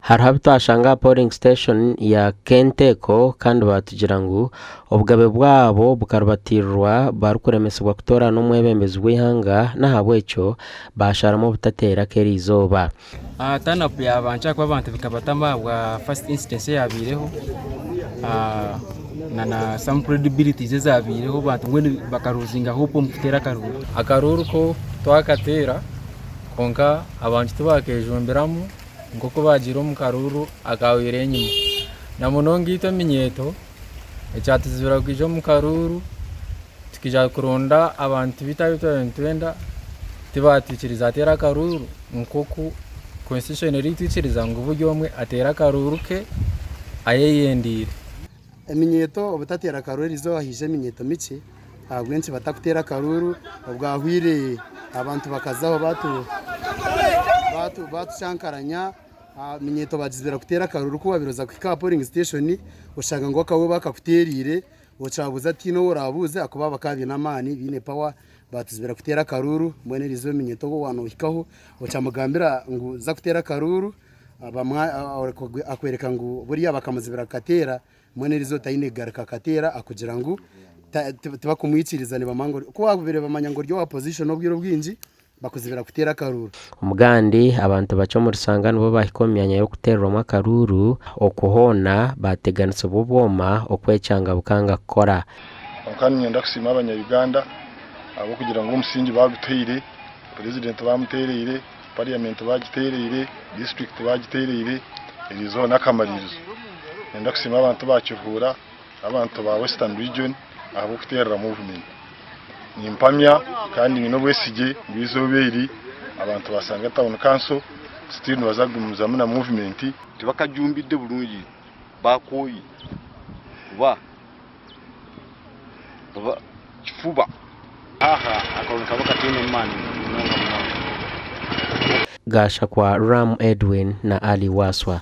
Hariho abu twashanga aha polling station ya Kenteko kandi baatugira ngu obugabe bwabo bukaribatiirirwa barikuremesibwa kutoorana omwebembezi w'eihanga n'ahabw'ekyo baasharamu obutateera ak'eriizooba. Turn up yaaba nkye ahakuba abantu bikabatama ahabwa first incidence eyabaireho na na some credibilities ezabaireho abantu mbwenu bakaruzinga hope omu kuteera akaruuru. Akaruuru ko twakateera kwonka abantu tibakejumbiramu nk'oku baagiire omu karuuru akaahweire enyima. Na munonga itwe eminyeeto ekyatuzibira kwija omu karuuru tukaija kuronda abantu beitu abu twabaire nitwenda tibaatwikiriza kuteera akaruuru nk'oku constitution erikutwikiriza ngu buri omwe ateere akaruuru ke ayeyendeire. Eminyeeto obutateera karuuru erizooba haija eminyeeto mikye ahabw'enki batakuteera akaruuru obwahwire abantu bakazaho batucankaranya eminyeeto bagizibira kuteera akaruuru ku wabaire oza kuhika aha polling station oshanga ngu akawe bakakuteereire okyabuuza tihaine ou oraabuuze ahakuba bakaba baine amaani baine power batuzibira kuteera akaruuru mbwenu erizooba eminyeeto ou waaba nohikaho okyamugambira ngu za kuteera akaruuru Akworeka ngu buriya bakamuzibira kukateera, mbwenu eriizooba taine kugaruka kukateera akugira ngu tibakumwikiriza nibamanya ngu ku baabaire bamanya ngu ori owa opposition obwire obwingi bakuzibira kuteera akaruuru. Omugandi, abantu bakye omuri Sanga nibo baahika omu myanya y'okuteererwamu akaruuru, okwo hoona baateganisibwa obwoma okwekyanga bukanga kukora. Kwonka niinyenda kusiima abanya Uganda ahabw'okugira ngu omusingi baagutuhaire, Purezidenti baamuteereire, Parliament bagitereire, district bagitereire, eriizooba n'akamaririzo. Niinyenda kusiima abantu ba Kiruhura n'abantu ba Western Region ahabw'okuteerera movement. Nimpamya kandi nyine obwesigye ngu eizooba eri abantu ba Sanga Town Council still nibaza kugumizamu na movement. Tibakajumbidde bulungi bakooye kuba baba kifuba. Aha akaruru nikaba kataine maani munonga munonga. Gashakwa Ram Edwin na Ali Waswa.